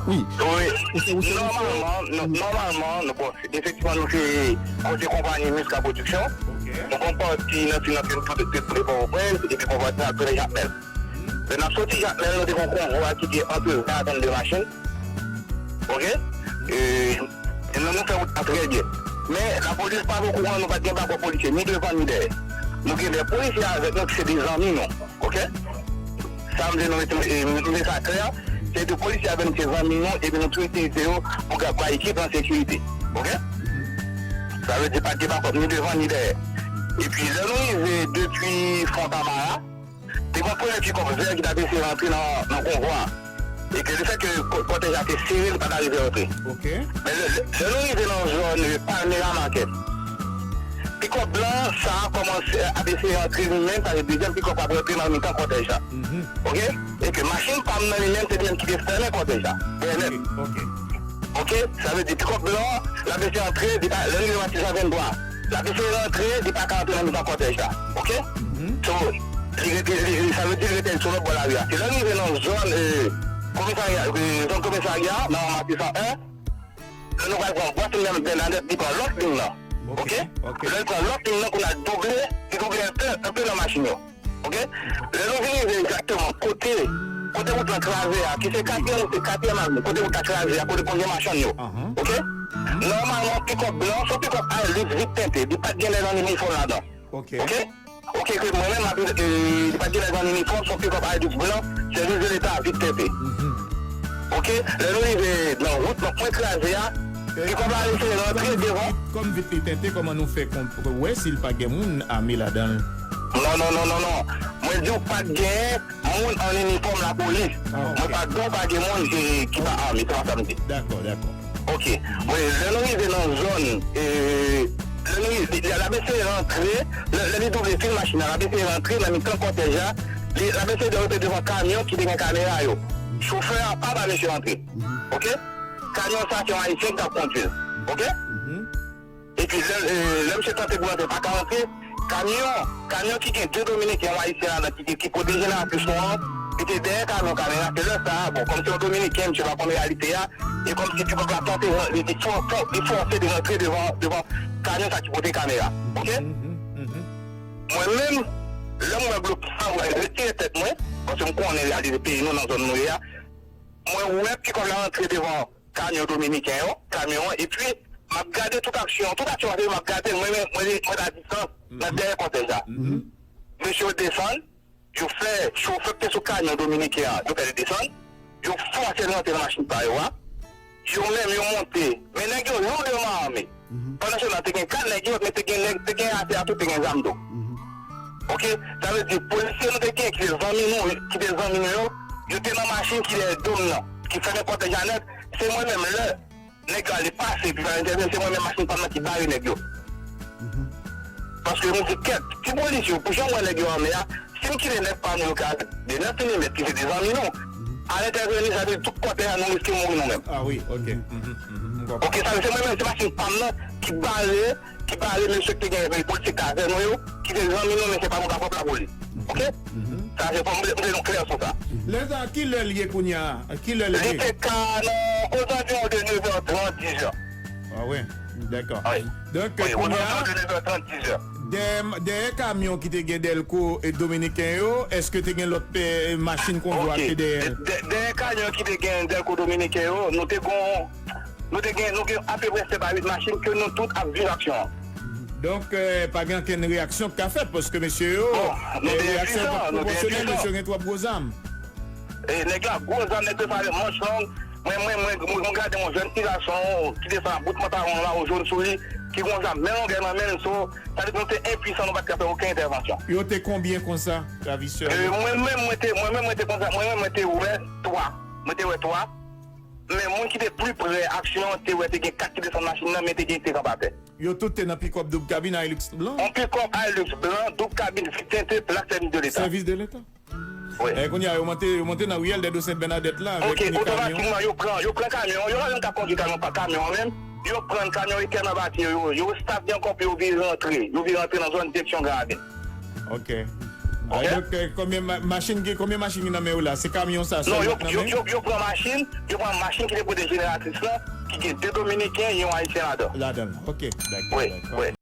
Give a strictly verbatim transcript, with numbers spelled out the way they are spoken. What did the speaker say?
Wi. Ou se, ou se, nòmalman, nò- nòmalman, nou, bon, efektivman, nou se kote konpayi Miska Production. Ok. Nou gon pati nan Sid, nan Sid, tout, tout, tout Pòtoprens, epi gon pati nan Jakmèl. Lè n ap soti Jakmèl, nou te gon konvwa ki te antre ven a trannde machin. Ok? E, e nou, nou fè wout la trè byen. Men, lapolis pa t okouran, nou pa t gen bakòp polisye, ni devan, ni dèyè. Nou gen de polisye avèk nou ki se de zanmi nou. Ok? Sa m vle nou mete, e, m vle sa klè, se de polisye avèk nou, se zanmi nou, epi nou tou itilize yo pou ga- bay ekip lan sekirite. Ok? Sa vle di pa t gen bakòp ni devan, ni dèyè. Epi, lè nou rive depi Fontamara, te gon premye pikòp vè ki t ap eseye rantre nan, nan konvwa a. E ke lefètke kò- kòtèj la te sere, li pa t arive rantre. Ok. Men lè, lè, lè nou rive nan zòn, e, Palmera Market, pikòp blan sa a kòmanse ap eseye rantre li menm, sa se dezyèm pikòp ap rantre nan mitan kòtèj la. Mhm. Ok? E ke machin pa m nan li menm, se li menm ki te fèmen kòtèj la. Bènèt. Ok, ok. Ok, sa vle di pikòp blan, l ap eseye antre, li pa, lè l rive Matisan venntwa, l ap eseye rantre, li pa ka antre nan mitan kòtèj la. Ok? Mhm. So, li rete, li, li, sa vle di li rete sou lòt bò lari a. Se lè l rive nan zòn, e, komisarya, e, zòn komisarya, nan Matisan en, lè nou pral pran bwat Bènadèt, li pran lòt liy lan. Ok, ok. Lè l pran lòt liy lan, kounye a double, li double enpe, enpe nan machin yo. Ok? Lè nou vin rive egzakteman kote, kote wout lan kraze a, ki se katriyèm, se katriyèm avni, kote wout la kraze a, kote ponyè machann yo. Ok? Nòmalman, pikòp blan, se yon pikòp Hilux vit tente, li pa t gen nèg an inifòm ladan. Ok? Ok, ke mwen menm, m ap, e, li pa t gen nèg an inifòm, se yon pikòp Hilux blan, sèvis de leta vit tente. Ok? Lè nou rive nan wout, nan pwen kraze a, pikòp la eseye rantre devan. Kòm vit li tente, kòman nou fè konp- wè si l pa gen moun ame ladan l? Non, non, non, non, non. Mwen di w pa t gen moun an inifòm lapolis. Ah, ok. Mwen pa t di w pa gen moun ki, ki pa ame, se pa sa m di. Dakò, dakò. Ok. Bon, lè nou rive nan zòn, e, lè nou rive, l ap eseye rantre, lè, lè li double fil machin nan, l ap eseye rantre nan mitan kòtèj la, li, l ap eseye de rantre devan kamyon ki te gen kamera yo. Chofè a pa ba misye rantre. Ok? Kamyon sa, se yon Ayisyen ki t ap kondui l. Ok? Epi lè, e, lè misye tante pou rantre, pa ka rantre, kamyon, kamyon ki gen de Dominiken, yon Ayisyen ladan ki, ki pwoteje nan plis nou an, ki te dèyè kamyon kamera, se lè sa a, bon, kòm se yon Dominiken, misye pa konn reyalite a, e kòmsi pikòp la tante, li, li fò-, fò-, li fòse de rantre devan, devan kamyon sa ki pote kamera. Ok? Mwen menm, lè m wè blòk sa, mwen retire tèt mwen, paske m konnen reyalite peyi nou nan zòn nou ye a, mwen wè pikòp la rantre devan kamyon dominiken yo, kamyon an, epi m ap gade tout aksyon an, tout aksyon an, m ap gade, mwen, mwen, mwen, mwen a distans, nan dèyè kòtèj la. Mesye yo desann, yo fè chofè ki te sou kamyon dominiken an, yo fè li desann, yo fòse l rantre nan machin pa yo a, yo menm, yo monte, men nèg yo lourdement armés. Pandan se tan, te gen kat nèg yo, men te gen nèg, te gen atè a tou, te gen zam tou. Ok? Sa vle di, polisye nou te gen, ki te zanmi nou, ki te zanmi nou yo, yo te nan machin ki dèyè dòm nan, ki fèmen kòtèj la nèt. Se mwen menm, lè nèg yo ale pase, epi pa entèveni, se mwen menm machin pa m nan ki bare nèg yo. Paske nou di kèt, ti polisye yo, pou jan m wè nèg yo anmè a, si m kite nèg pa nou yo ki a de nèf milimèt, ki se de zanmi nou, al entèveni, sa vle di tout kòtèj la, nou riske mouri nou menm. Ah wi, ok. Ok, sa vle di se mwen menm, se machin pa m nan ki bare, ki bare mesye ki te gen, polisye ki te avè nou yo, ki te zanmi nou, men se pa nou k ap lapolis. Ok? Sa se fò m vle, m vle nou klè sou sa. Lè sa, ki lè l ye kounye a? Ki lè l ye? Li te ka nan aux environs de neuf heures trente, dix heures. Ah wi, dakò. Wi. Donk, kounye a, aux environs de neuf heures trente, dix heures. Dèyè, dèyè kamyon ki te gen dèlko e dominiken yo, èske te gen lòt, e, machin konvwa ki te dèyè? Dè-, dèyè kamyon ki te gen dèlko dominiken yo, nou te gon, nou te gen, nou gen apeprè sèt a uit machin ke nou tout ap viv aksyon an. Donk, e, pa gen okenn reyaksyon ki ka fèt, paske mesye yo, bon, nou te enpisan, nou te enpisan. Mesye yo gen twòp gwo zam. E, nèg la gwo zam, nèg yo sa avèk manch long. Mwen, mwen, mwen, mwen, mwen gade yon jèn ti gason ki desann ak bout pantalon an, mawo jòn sou li, ki gon zam men longè nan men l, so, sa vle di nou te enpisan, nou pa t ka fè okenn entèvansyon. Yo te konbyen konsa, ravisè yo? E, mwen menm, mwen te, mwen menm, mwen te konsa, mwen menm, mwen te wè twa. Mwen te wè twa. Men moun ki te pli pre aksyon an, te wè te gen kat ki desann machin nan, men te gen, te kanpe atè. Yo tout te nan pikòp doub kabin Hilux blan? Yon pikòp Hilux blan, doub kabin, vit tente, plak sèvis de leta. Sèvis de leta? Wi. E, kounye a, yo monte, yo monte nan riyèl Dèdo Sent Bènadèt la, avèk ni kamyon. Ok, otomatikman, yo pran, yo pran kamyon, yo pa menm ka kondui kamyon, pa kamyon an menm, yo prann kamyon, yo tèlman bati yo, yo, yo start denkòp, yo vire rantre, yo vire rantre nan zòn direksyon Graden. Ok. Ay, donk, euh, konbyen ma- machin ki, konbyen machin ki nan men w la? Se kamyon sa sèl ki nan men? Non, yo, yo, yo pran machin, yo pran machin ki te pote jeneratris lan, ki gen de Dominiken, yon Ayisyen ladan. Ladan l. Ok, dakò. Wi, wi.